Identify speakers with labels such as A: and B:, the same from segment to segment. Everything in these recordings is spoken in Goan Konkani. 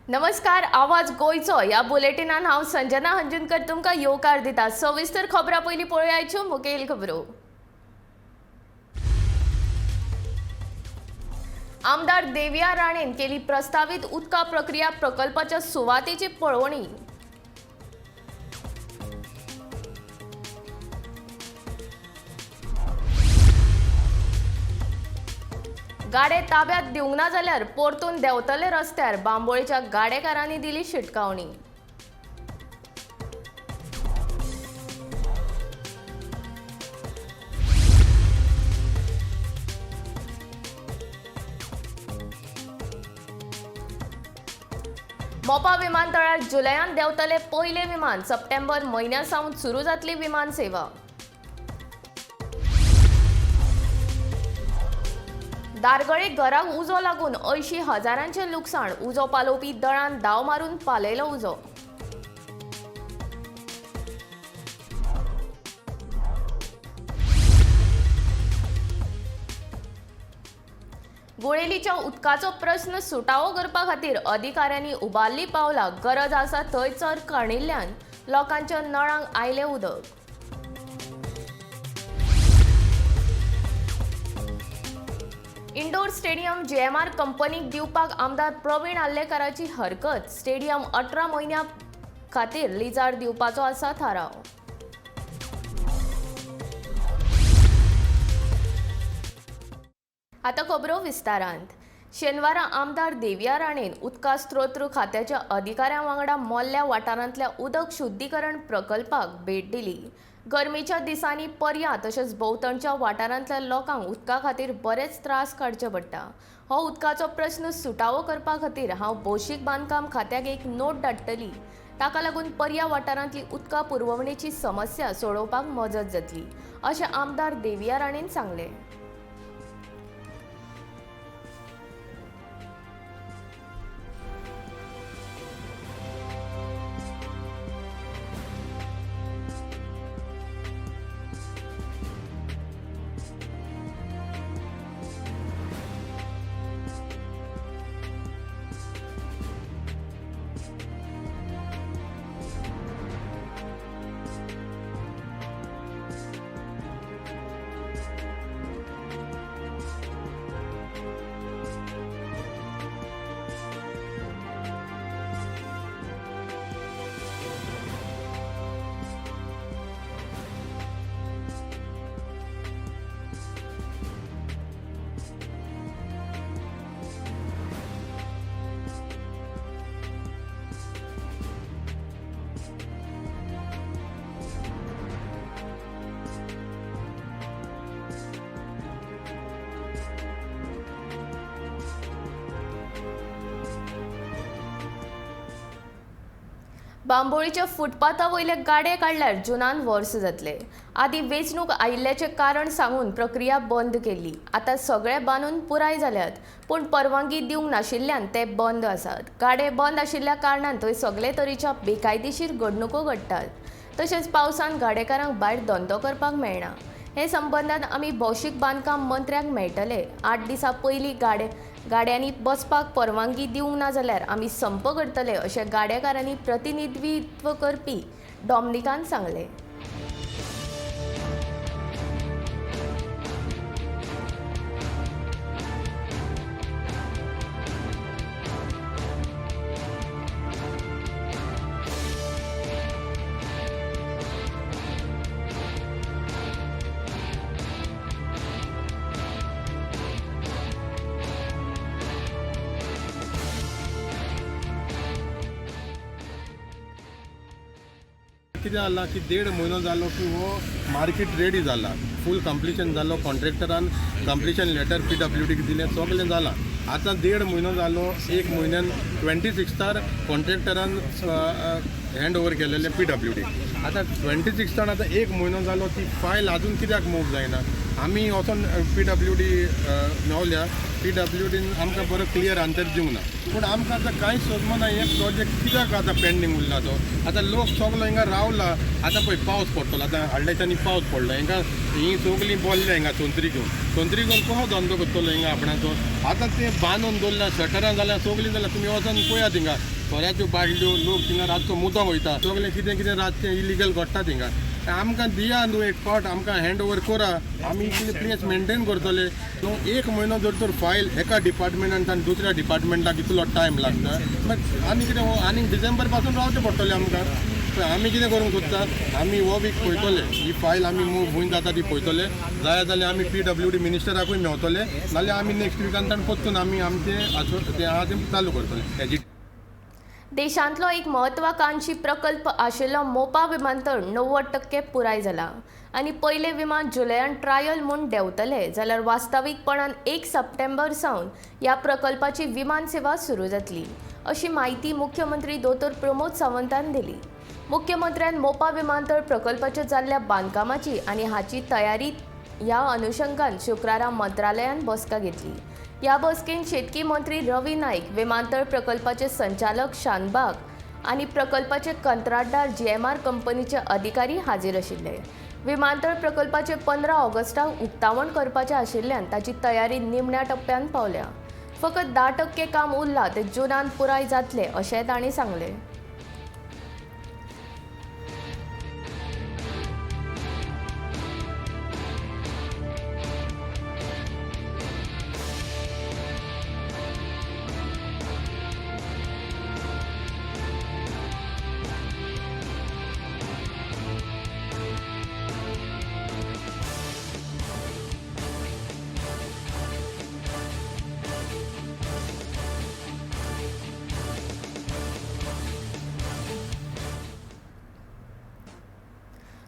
A: नमस्कार, आवाज गोंयचो ह्या बुलेटिनान हांव संजना हंजुनकर तुमकां येवकार दिता. सविस्तर खबरां पयलीं पळोवयाच्यो मुखेल खबरो. आमदार देविया राणेन केली प्रस्तावीत उदका प्रक्रिया प्रकल्पाच्या सुवातेची पळोवणी. गाडे ताब्यात दिवंक ना जाल्यार परतून देंवतले रस्त्यार, बांबोळेच्या गाडेकारांनी दिली शिटकावणी. मोपा विमानतळार जुलयान देंवतले पयले विमान, सप्टेंबर म्हयन्या सावन सुरू जातली विमान सेवा. दारगळे घराक उजो लागून 80 हजारांचें लुकसाण, उजो पालोवपी दळान धांव मारून पालयलो उजो. गुळेलीच्या उदकाचो प्रस्न सुटावो करपा खातीर अधिकाऱ्यांनी उबारली पावलां, गरज आसा थंय चर काडिल्ल्यान लोकांच्या नळांक आयलें उदक. इंडोर स्टेडियम जीएमआर कंपनीक दिवपाक आमदार प्रवीण आर्लेकाराची हरकत, स्टेडियम 18 म्हयन्यां खातीर लिजार दिवपाचो आसा थाराव. आतां खबरो विस्तारांत. शेनवारा आमदार देविया राणेन उदका स्त्रोत खात्याच्या अधिकाऱ्यां वांगडा मोल्ल्या वाठारांतल्या उदक शुद्धीकरण प्रकल्पाक भेट दिली. गरमेच्या दिसांनी पर्या तशेंच भोंवतणच्या वाठारांतल्या लोकांक उदका खातीर बरेच त्रास काडचे पडटा. हो उदकाचो प्रस्न सुटावो करपा खातीर हांव भौशीक बांदकाम खात्याक एक नोट धाडटली. ताका लागून पर्या वाठारांतली उदका पुरवणेची समस्या सोडोवपाक मजत जातली, अशें आमदार देविया राणेन सांगलें. बांबोळीच्या फुटपाथा वयले गाडे काडल्यार जुनान वर्स जातले. आदी वेंचणूक आयिल्ल्याचें कारण सांगून प्रक्रिया बंद केल्ली. आतां सगळे बांदून पुराय जाल्यात, पूण परवानगी दिवंक नाशिल्ल्यान ते बंद आसात. गाडे बंद आशिल्ल्या कारणान थंय सगळे तरेच्या बेकायदेशीर घडणुको घडटात. तशेंच पावसान गाडेकारांक भायर धंदो करपाक मेळना. हे संबंदान आमी भौशीक बांदकाम मंत्र्याक मेळटले. 8 दिसां पयलीं गाड्यांनी बसपाक परवानगी दिवंक ना जाल्यार आमी संप करतले, अशें गाडेकारांनी प्रतिनिधित्व करपी डॉमनिकान सांगलें.
B: कितें जाला की 1.5 म्हयनो जालो की हो मार्केट रेडी जाला, फूल कंप्लिशन जालो, कॉन्ट्रॅक्टरान कंप्लिशन लेटर PWDक दिलें, सगळें जालां. आतां 1.5 म्हयनो जालो, 1 म्हयन्यान 26 कॉन्ट्रॅक्टरान हँड ओवर केलेलें PWD. आतां 26 आतां 1 म्हयनो जालो, ती फायल आजून कित्याक मूव जायना? आमी वचोन PWD मेवल्या, PWDन आमकां बरो क्लियर आन्सर दिवंक ना. पूण आमकां आतां कांयच सोदमना हे प्रोजेक्ट कित्याक आतां पेंडींग उरला तो. आतां लोक सगलो हिंगा रावला, आतां पळय पावस पडटलो, आतां हाडल्या दिसांनी पावस पडलो, हिंगा ही सगलीं बोल्ल्या हिंगा सोंत्री घेवन, सोंत्री घेवन कसो धंदो करतलो हिंगा आपणाचो? आतां ते बांदून दवरल्या, शटरां जाल्या, सगलीं जाल्या, तुमी वचोन पळयात हिंगा सोऱ्याच्यो बाटल्यो, लोक थिंगा रातचो मुदो वयता, सगळें कितें कितें रातचें इलिगल घडटा थिंगा. आमकां दिया न्हू एक पावट आमकां हँड ओवर करा, आमी इतले प्लेस मेंटेन करतले न्हू. एक म्हयनो जर तर फायल एका डिपार्टमेंटान दुसऱ्या डिपार्टमेंटाक इतलो टायम लागता, मागीर आनी कितें आनी डिसेंबर पासून रावचें पडटलें आमकां. आमी कितें करूंक सोदता, आमी हो वीक पळयतले ही फायल आमी मूव खंय जाता ती पळयतले, जाय जाल्यार आमी PWD मिनिस्टराकूय मेवतले, नाल्यार आमी नेक्स्ट विकान परतून आमी आमचे तें आहा तें चालू करतले.
A: देशांतलो एक म्हत्वाकांक्षी प्रकल्प आशिल्लो मोपा विमानतळ 90% पुराय जाला आनी पयलें विमान जुलयान ट्रायल म्हूण देंवतले जाल्यार वास्तवीकपणान 1 सप्टेंबर सावन ह्या प्रकल्पाची विमान सेवा सुरू जातली अशी म्हायती मुख्यमंत्री दोतोर प्रमोद सावंतान दिली. मुख्यमंत्र्यान मोपा विमानतळ प्रकल्पाच्या जाल्ल्या बांदकामाची आनी हाची तयारी ह्या अनुशंगान शुक्रारा मंत्रालयान बसका घेतली. ह्या बसकेन शेतकी मंत्री रवी नाईक, विमानतळ प्रकल्पाचे संचालक शानबाग आनी प्रकल्पाचे कंत्राटदार GMR कंपनीचे अधिकारी हाजीर आशिल्ले. विमानतळ प्रकल्पाचे 15 ऑगस्टाक उक्तावण करपाचें आशिल्ल्यान ताची तयारी निमण्या टप्प्यान पावल्या. फकत 10% काम उरलां तें जुनान पुराय जातलें अशें तांणी सांगलें.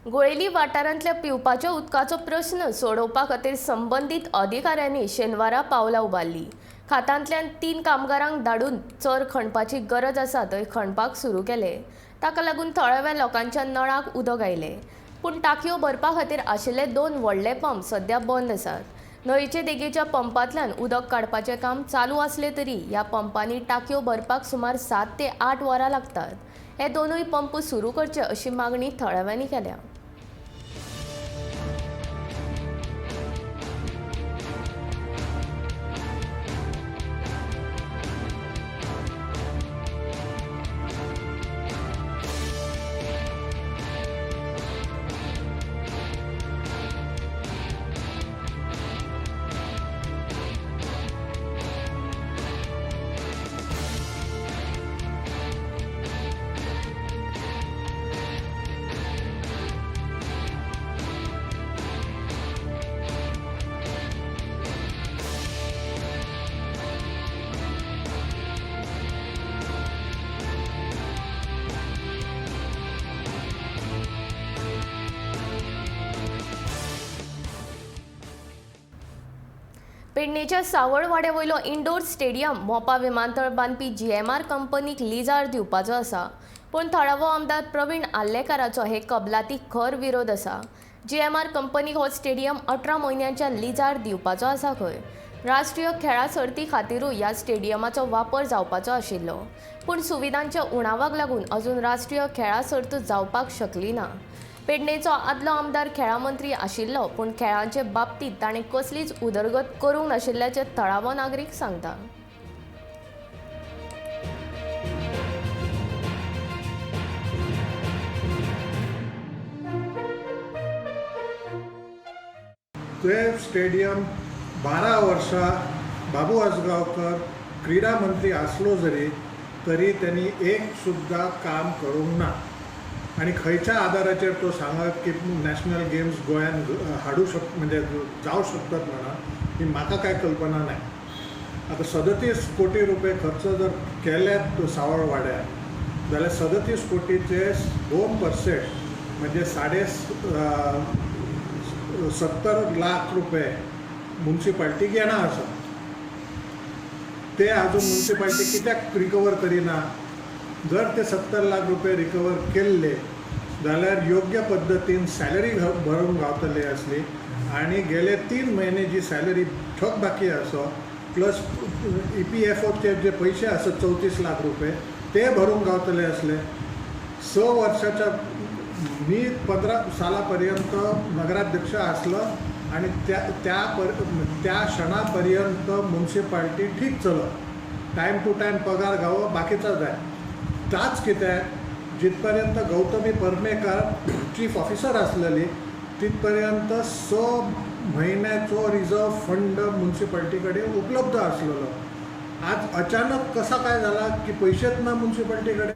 A: गोळेली वाठारांतल्या पिवपाच्या उदकाचो प्रस्न सोडोवपा खातीर संबंदीत अधिकाऱ्यांनी शेनवारा पावलां उबारली. खातांतल्यान 3 कामगारांक धाडून चर खणपाची गरज आसा थंय खणपाक सुरू केले. ताका लागून थळाव्या लोकांच्या नळाक उदक आयलें. पूण टाकयो भरपा खातीर आशिल्ले 2 व्हडले पंप सध्या बंद आसात. न्हंयचे देगेच्या पंपांतल्यान उदक काडपाचें काम चालू आसलें तरी ह्या पंपांनी टाकयो भरपाक सुमार 7 ते 8 वरां लागतात. हे दोनूय पंप सुरू करचे अशी मागणी थळाव्यांनी केल्या. पेडणेच्या सावळवाड्या वयलो इंडोर स्टेडियम मोपा विमानतळ बांदपी GMR कंपनीक लिजार दिवपाचो आसा. पूण थळावो आमदार प्रवीण आर्लेकाराचो हे कबलातीक खर विरोध आसा. GMR कंपनीक हो स्टेडियम 18 म्हयन्यांच्या लिजार दिवपाचो आसा खंय. राष्ट्रीय खेळां सर्ती खातीरूय ह्या स्टेडियमाचो वापर जावपाचो आशिल्लो, पूण सुविधांच्या उणावाक लागून अजून राष्ट्रीय खेळां सर्त जावपाक शकली ना. पेडणेचो आदलो आमदार खेळां मंत्री आशिल्लो, पूण खेळांचे बाबतींत ताणें कसलीच उदरगत करूंक नाशिल्ल्याचें थळावो नागरीक सांगता.
C: ते स्टेडियम 12 वर्षां बाबू आजगांवकर क्रीडा मंत्री आसलो जरी तरी त्यांनी एक सुद्दां काम करूंक ना. आनी खंयच्या आदाराचेर तो सांगत की नॅशनल गेम्स गोंयान हाडूं शक म्हणजे जावं शकतात म्हणा ही म्हाका कांय कल्पना ना. आतां 37 कोटी रुपये खर्च जर केल्यात तो सावळवाड्यार जाल्यार 37 कोटीचे 2% म्हणजे 70.5 लाख रुपये मुन्सिपाल्टीक येणा आसा. ते अजून मुन्सिपाल्टी कित्याक रिकवर करिना? जर ते 70 लाख रुपये रिकवर केल्ले जाल्यार योग्य पद्दतीन सॅलरी भरूंक गावतली आसली आनी गेले 3 म्हयने जी सॅलरी ठक बाकी आसा प्लस EPFOचे जे पयशे आसा 34 लाख रुपये ते भरूंक गावतले आसले. 6 वर्षाच्या मी 15 सालापर्यंत नगराध्यक्ष आसलो आनी त्या त्या त्या क्षणापर्यंत मुन्सिपाल्टी ठीक चलत, टायम टू टायम पगार गावप बाकीचा जाय. ताच कित्याक जितपर्यंत गौतमी परमेकार चीफ ऑफिसर आसलेली तितपर्यंत 6 म्हयन्याचो रिजर्व फंड म्युन्सिपाल्टी कडेन उपलब्ध आसलेलो. आज अचानक कसा काय झाला की पैसेच ना म्युन्सिपाल्टी कडेन.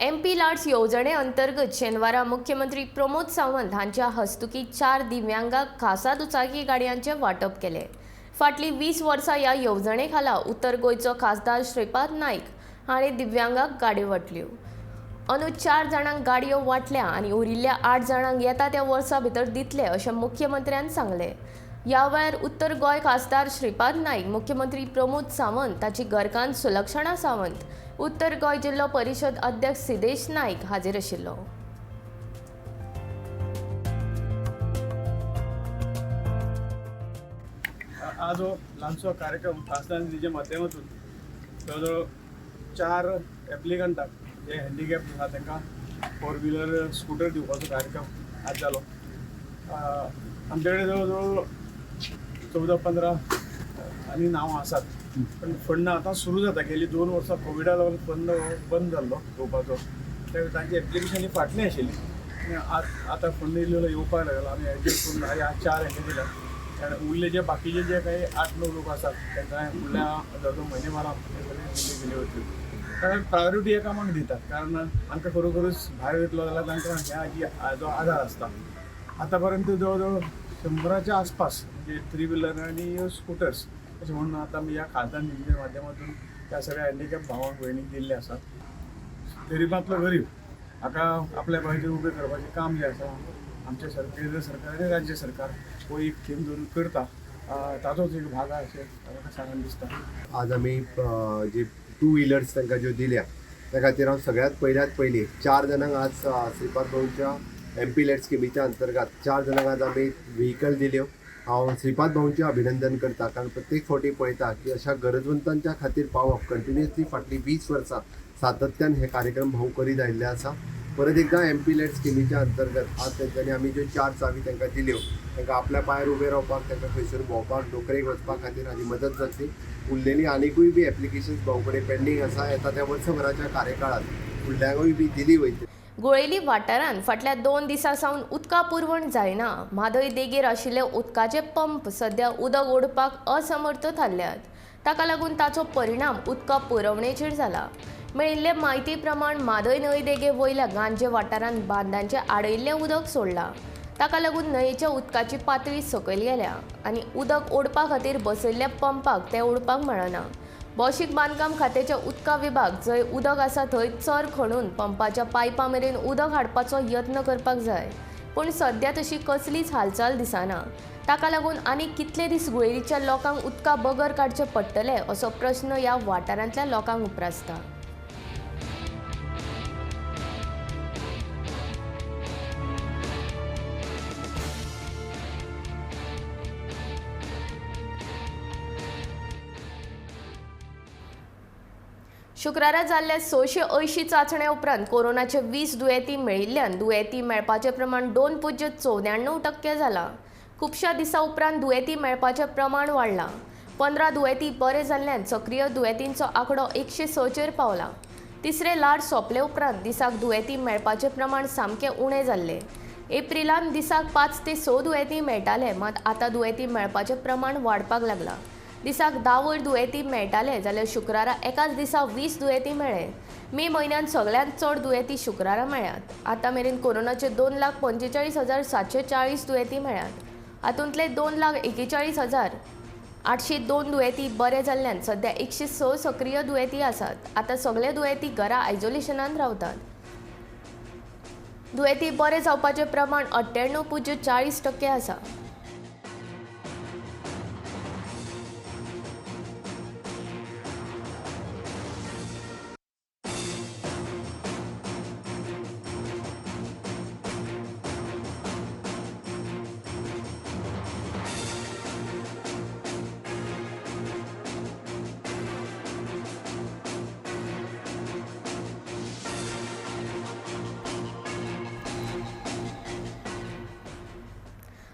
A: एमपी लाड्स येवजणे अंतर्गत शेनवारा मुख्यमंत्री प्रमोद सावंत हांच्या हस्तुकीं 4 दिव्यांगांक खासा दुचाकी गाडयांचें वांटप केलें. फाटलीं 20 वर्सां ह्या येवजणे खाला उत्तर गोंयचो खासदार श्रीपाद नायक हांणी दिव्यांगांक गाडयो वांटल्यो. अंदू 4 जाणांक गाडयो वांटल्या आनी उरिल्ल्या 8 जाणांक येता त्या वर्सा भितर दितले अशें मुख्यमंत्र्यान सांगलें. ह्या वेळार उत्तर गोंय खासदार श्रीपाद नायक, मुख्यमंत्री प्रमोद सावंत, ताची घरकान्न सुलक्षणा सावंत, उत्तर गोंय जिल्लो परिशद अध्यक्ष सिद्धेश नायक हाजीर आशिल्लो.
D: आज हो ल्हानसो कार्यक्रम खासदार निधीच्या माध्यमातून जवळ जवळ 4 एप्लिकंटाक जे हँडिकॅप आसा तांकां 4 व्हिलर स्कुटर दिवपाचो कार्यक्रम आज जालो. आमचे कडेन जवळ जवळ 14-15 आनी नांवां आसात, पण फंड आतां सुरू जाता. गेली 2 वर्सां कोविडा लागून फंड बंद जाल्लो घेवपाचो, त्या तांची एप्लिकेशन ही फाटली आशिल्ली. आनी आतां फंड इल्लो येवपाक लागला. आमी एडजस्ट करून आज 4 हेंकां दिल्या आनी उरले जे बाकीचे जे काही 8-9 लोक आसात तांकां फुडल्या जवळ म्हयने भरान हे सगळे दिल्ली गेली वतली. कारण प्रायोरिटी ह्या कामाक दितात, कारण आमकां खरोखरूच भायर वयतलो जाल्यार तांकां ह्या हाजो आदार आसता. आतां पर्यंत जवळ जवळ 100च्या आसपास म्हणजे 3 व्हिलर आनी स्कुटर्स अशें म्हणून आतां आमी ह्या खासदार निधीच्या माध्यमातून त्या सगळ्या हँडिकॅप भावांक भयणीक दिल्ले आसात. गरिबांतलो गरीब हाका आपल्या पांयाचेर उबें करपाचें काम जें आसा आमचें केंद्र सरकार आनी राज्य सरकार हो एक थीम धरून करता, ताचोच एक भाग आसा अशें म्हाका सांगन दिसता.
E: आज आमी जी 2 व्हिलर्स तांकां ज्यो दिल्या त्या खातीर हांव सगळ्यांत पयल्यात पयलीं 4 जाणांक आज श्रीपाद भाऊच्या एमपी लॅड स्किमीच्या अंतर्गत 4 जाणांक आज आमी व्हिकल दिल्यो. हांव श्रीपाद भाऊंचें अभिनंदन करता, कारण प्रत्येक फावटी पळयता की अशा गरजवंतांच्या खातीर पावप कंटिन्युअसली फाटलीं 20 वर्सां सातत्यान हे कार्यक्रम भाऊ करीत आयिल्ले आसा. परत एकदां एमपी लॅड स्किमीच्या अंतर्गत आज तेंच्यांनी आमी ज्यो 4 चावी तांकां दिल्यो तांकां आपल्या पांयार उबें रावपाक, तांकां खंयसर भोंवपाक, नोकरेक वचपा खातीर हाजी मदत जातली. उरलेली आनिकूय बी एप्लिकेशन्स भाऊ कडेन पेंडींग आसा, येता त्या वर्सभराच्या कार्यकाळात फुडल्यांकूय बी दिली वयतली.
A: गुळेली वाठारांत फाटल्या 2 दिसां सावन उदका पुरवण जायना. म्हादय देगेर आशिल्ले उदकाचे पंप सद्या उदक ओडपाक असमर्थ थारल्यात. ताका लागून ताचो परिणाम उदका पुरवणेचेर जाला. मेळिल्ले म्हायती प्रमाण म्हादय न्हंय देगे वयल्या गांजे वाठारांत बांदांचें आडयिल्लें उदक सोडलां. ताका लागून न्हंयेच्या उदकाची पातळी सकयल गेल्या आनी उदक ओडपा खातीर बसयल्ल्या पंपाक तें ओडपाक मेळना. भौशीक बांदकाम खात्याच्या उदका विभाग जंय उदक आसा थंय चर खणून पंपाच्या पायपा मेरेन उदक हाडपाचो यत्न करपाक जाय, पूण सद्या तशी कसलीच हालचाल दिसना. ताका लागून आनी कितले दीस गुळेलीच्या लोकांक उदका बगर काडचें पडटलें असो प्रस्न ह्या वाठारांतल्या लोकांक उप्रासता. शुक्रारा जाल्ल्या 680 चांचण्या उपरांत कोरोनाचे 20 दुयेंती मेळिल्ल्यान दुयेंती मेळपाचें प्रमाण 2.94% जालां. खुबश्या दिसां उपरांत दुयेंती मेळपाचें प्रमाण वाडलां. 15 दुयेंती बरे जाल्ल्यान सक्रीय दुयेंतींचो आंकडो 106चेर पावला. तिसरें ल्हार सोंपले उपरांत दिसाक दुयेंती मेळपाचें प्रमाण सामकें उणें जाल्लें. एप्रिलांत दिसाक 5 ते 6 दुयेंती मेळटाले, मात आतां दुयेंती मेळपाचें प्रमाण वाडपाक लागलां. दिसाक 10 वयर दुयेंती मेळटाले जाल्यार शुक्रारा एकाच दिसा 20 दुयेंती मेळ्ळे. मे म्हयन्यांत सगळ्यांत चड दुयेंती शुक्रारा मेळ्ळ्यात. आतां मेरेन कोरोनाचे 2,45,740 दुयेंती मेळ्ळ्यात. हातूंतले 2,41,802 दुयेंती बरे जाल्ल्यान सद्या 106 सक्रीय दुयेंती आसात. आतां सगळे दुयेंती घरा आयसोलेशनांत रावतात. दुयेंती बरे जावपाचें प्रमाण 98.40% आसा.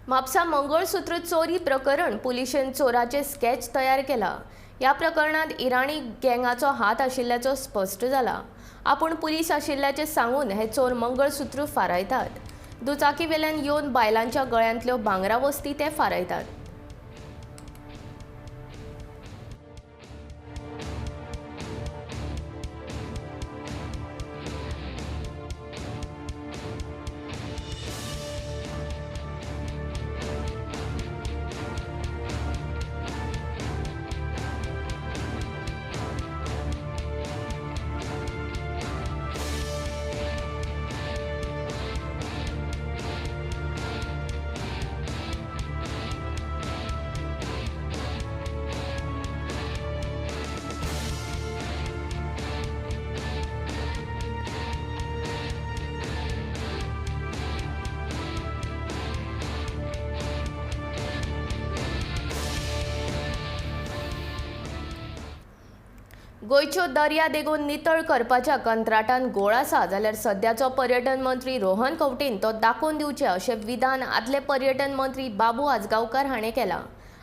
A: म्हापसा मंगळसूत्र चोरी प्रकरण पुलिशेन चोराचे स्केच तयार केला. ह्या प्रकरणांत इराणी गँगाचो हात आशिल्ल्याचो स्पश्ट जाला. आपूण पुलीस आशिल्ल्याचें सांगून हे चोर मंगळसूत्र फारायतात. दुचाकी वेल्यान येवन बायलांच्या गळ्यांतल्यो भांगरा वस्ती ते फारायतात. गोंयच्यो दर्यादेगो नितळ करपाच्या कंत्राटान गोळ आसा जाल्यार सद्याचो पर्यटन मंत्री रोहन खंवटेन तो दाखोवन दिवचे अशें विधान आदले पर्यटन मंत्री बाबू आजगांवकार हाणें केलां.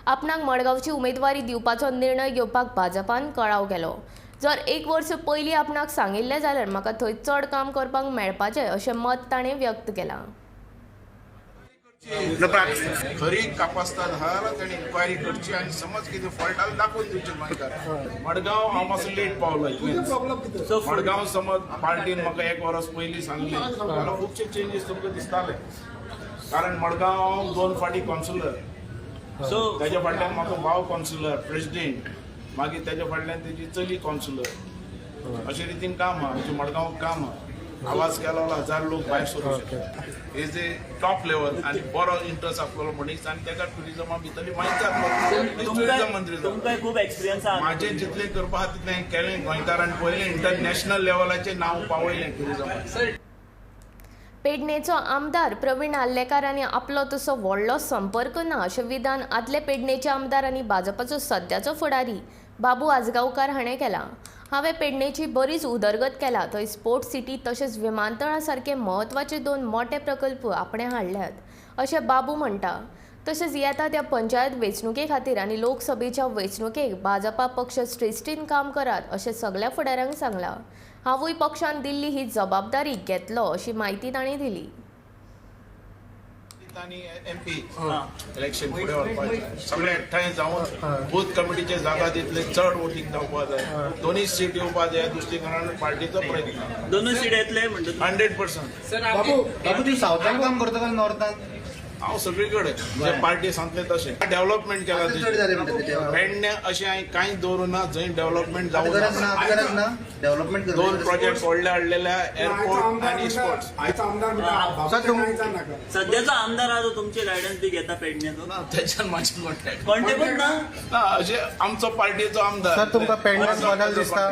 A: आपणाक मडगांवची उमेदवारी दिवपाचो निर्णय घेवपाक भाजपान कळाव केलो. जर एक वर्स पयलीं आपणाक सांगिल्लें जाल्यार म्हाका थंय चड काम करपाक मेळपाचें अशें मत ताणें व्यक्त केलां.
F: खरी कापास्ताद आहा ताणें इन्क्वायरी करची आनी समज कितें फॉल्ट आसा दाखोवन दिवचें गोंयकार. मडगांव हांव मातसो लेट पावलो इतलेंच. मडगांव समज पार्टीन म्हाका एक वरस पयलीं सांगलें जाल्यार खुबशे चेंजीस तुमकां दिसताले, कारण मडगांव हांव 2 फावटी कावन्सिलर, ताज्या फाटल्यान म्हाका भाव कावन्सिलर प्रेसिडेंट, मागीर ताज्या फाटल्यान तेजी चली कावन्सिलर, अशे रितीन काम आहा आमचें मडगांव काम आहा. आवाज केलो 1000 लोक भायर सरूं शकता. एज ए टॉप लेवल आनी बरो इंट्रस्ट आसलेलो मनीस आनी ताका ट्युरिजमा भितरली म्हायती आसलो ट्युरिजम मंत्री.
G: तुमकां खूब एक्सपिरियन्स आहा.
F: म्हाजें जितलें करपा आहा तितलें केलें गोंयकारान पळयलें, इंटरनॅशनल लेवलाचें नांव पावयलें ट्युरिजमान.
A: पेडणेचो आमदार प्रवीण आर्लेकार आनी आपलो तसो व्हडलो संपर्क ना अशें विधान आदले पेडणेचे आमदार आनी भाजपाचो सद्याचो फुडारी बाबू आजगांवकार हाणें केलां. हांवें पेडणेची बरीच उदरगत केला. थंय स्पोर्ट्स सिटी तशेंच विमानतळा सारके म्हत्वाचे 2 मोटे प्रकल्प आपणें हाडल्यात अशें बाबू म्हणटा. तशेंच येता त्या पंचायत वेंचणुके खातीर आनी लोकसभेच्या वेंचणुकेक भाजपा पक्ष श्रेश्ठीन काम करात अशें सगल्या फुडाऱ्यांक सांगलां. हांवूय पक्षान दिल्ली ही जबाबदारी घेतलो अशी म्हायती तांणी दिली.
F: आनी एमपी इलेक्शन फुडें व्हरपाचें सगळे एकठांय जावन बूथ कमिटीचे जागा तितले चड वोटींग जावपा जाय, 2 सीट येवपा जाय. दृश्टीकोनान पार्टीचो प्रयत्न
G: 2 सीट येतले म्हणटा
F: 100%.
H: बाबू बाबू तू सावथान काम करता काय नॉर्थान?
F: हांव सगळी कडेन जे पार्टी सांगले तशें डेव्हलपमेंट केला. पेडणे अशें हांवें कांय दवरूं ना जंय डेव्हलपमेंट जावं
H: ना, गरज ना डेव्हलपमेंट.
F: 2 प्रोजेक्ट व्हडले हाडलेले, एअरपोर्ट आनी स्पोर्ट्स.
G: सद्याचो आमदार आहा तो तुमचे गायडन्स बी घेता पेडण्याचो?
F: ना, तेच्यान म्हाजे कॉन्टॅक्ट
G: कॉन्टॅक्ट ना
F: ना, अशें आमचो पार्टीचो आमदार.
H: सर तुमकां पेडण्याच बदल दिसता?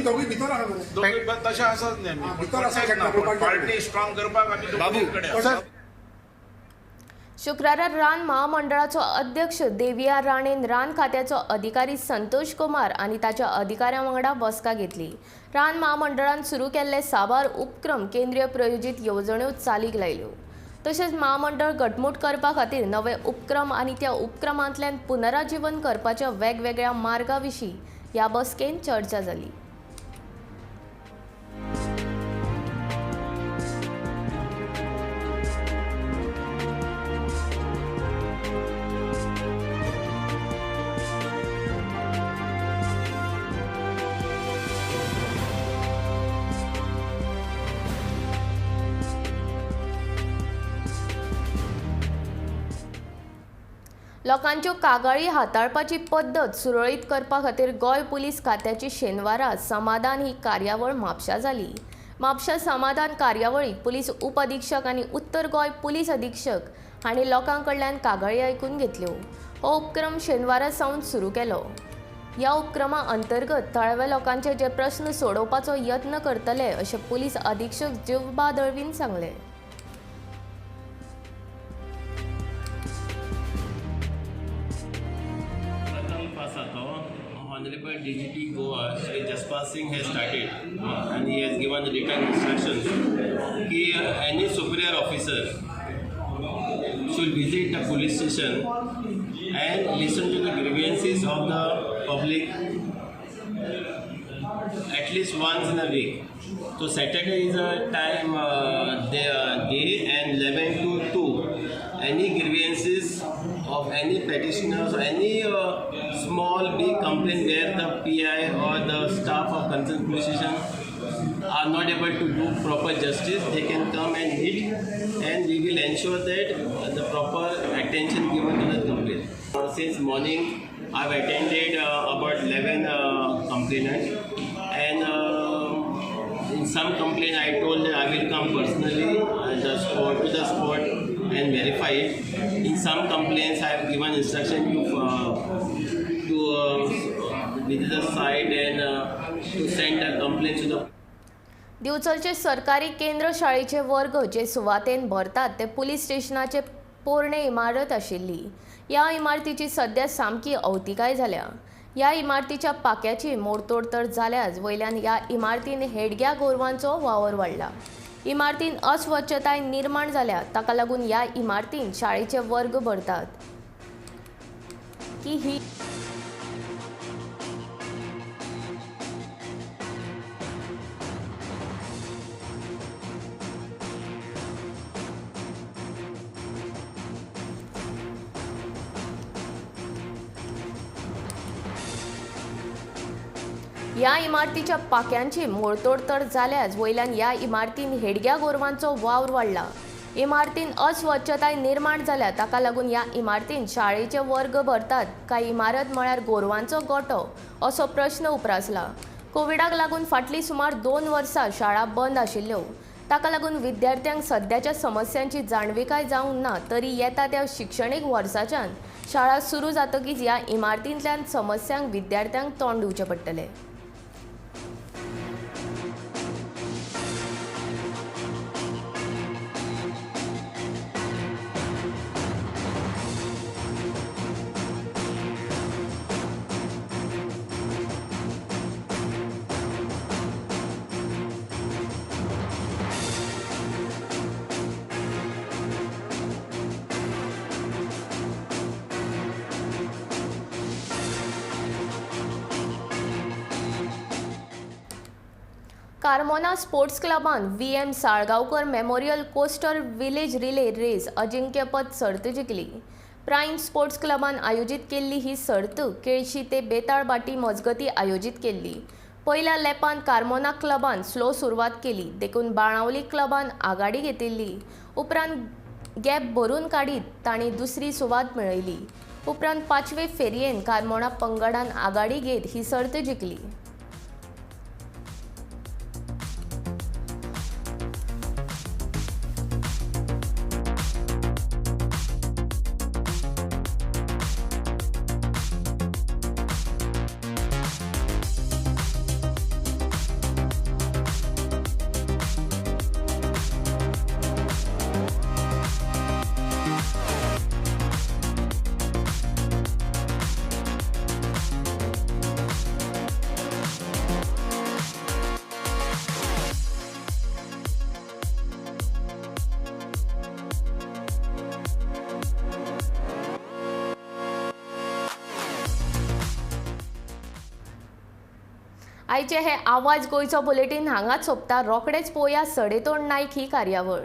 F: दोगूय तशें आसाच न्ही, पार्टी स्ट्रॉंग करपाक आमी दोगूय कडेन.
A: शुक्रारा रान महामंडळाचो अध्यक्ष देविया राणेन रान खात्याचो अधिकारी संतोष कुमार आनी ताच्या अधिकाऱ्यां वांगडा बसका घेतली. रान महामंडळान सुरू केल्ले साबार उपक्रम केंद्रीय प्रायोजीत येवजण्यो चालीक लायल्यो. तशेंच महामंडळ घटमूट करपा खातीर नवे उपक्रम आनी त्या उपक्रमांतल्यान पुनराजीवन करपाच्या वेगवेगळ्या मार्गा विशीं ह्या बसकेंत चर्चा जाली. लोकांच्यो कागाळी हाताळपाची पद्दत सुरळीत करपा खातीर गोंय पुलीस खात्याची शेनवारा समाधान ही कार्यावळ म्हापशा जाली. म्हापशा समाधान कार्यावळीक पुलीस उपअधिक्षक आनी उत्तर गोंय पुलीस अधीक्षक हांणी लोकां कडल्यान कागाळी आयकून घेतल्यो. हो उपक्रम शेनवारा सावन सुरू केलो. ह्या उपक्रमा अंतर्गत थळाव्या लोकांचे जे प्रस्न सोडोवपाचो यत्न करतले अशें पुलीस अधीक्षक जिवबा दळवीन सांगलें.
I: Honorable DGP Goa, Shri Jaspal Singh has started and he has given written instructions that any superior officer should visit the police station and listen to the grievances of the public at least once in a week. So Saturday is a time day and 11 to 2. Any grievances of any petitioners, any small big complaint where the PI or the staff of concerned police station are not able to do proper justice, they can come and meet, and we will ensure that the proper attention given to the complaint. Since morning, I have attended about 11 complainants, and in some complaint I told that I will come personally to the spot and verify it. In some complaints I have given instruction to visit the site and to send the complaint to the.
A: दिवचलचे सरकारी केंद्र शाळेचे वर्ग जे सुवातेन भरतात ते पुलीस स्टेशनाचे पोरणे इमारत आशिल्ली. ह्या इमारतीची सध्या सामकी अवतिकाय जाल्या. ह्या इमारतीच्या पाक्याची मोडतोड तर जाल्याच, वयल्यान ह्या इमारतीन हेडग्या गोरवांचो वावर वाडला. इमारतीन अस्वच्छताय निर्माण जाल्या, ताका लागून ह्या इमारतीन शाळेचे वर्ग भरतात की ही ह्या इमारतीच्या पाक्यांची मोडतोड तर जाल्याच, वयल्यान ह्या इमारतीन हेडग्या गोरवांचो वावर वाडला. इमारतीन अस्वच्छताय निर्माण जाल्या, ताका लागून ह्या इमारतीन शाळेचे वर्ग भरतात काय इमारत म्हळ्यार गोरवांचो गोठो असो प्रश्न उप्रासला. कोविडाक लागून फाटलीं सुमार 2 वर्सां शाळा बंद आशिल्ल्यो, ताका लागून विद्यार्थ्यांक सद्याच्या समस्यांची जाणविकाय जावंक ना तरी येता त्या शिक्षणीक वर्साच्यान शाळा सुरू जातकीच ह्या इमारतींतल्यान समस्यांक विद्यार्थ्यांक तोंड दिवचें पडटलें. कार्मोना स्पोर्ट्स क्लबान VM Salgaonkar memorial coastal village relay race अजिंक्यपद सर्त जिखली. प्राईम स्पोर्ट्स क्लबान आयोजीत केल्ली ही सर्त केळशी ते बेताळबाटी मजगती आयोजीत केल्ली. पयल्या लेपान कार्मोना क्लबान स्लो सुरवात केली, देखून बाणावली क्लबान आघाडी घेतिल्ली. उपरांत गॅप भरून काडीत तांणी दुसरी सुवात मेळयली. उपरांत 5वे फेरयेन कार्मोना पंगडान आघाडी घेत ही सर्त जिखली. आयचे हे आवाज गोंयचो बुलेटीन हांगाच सोंपता. रोखडेच पोया सडेतोड नायक ही कार्यावळ.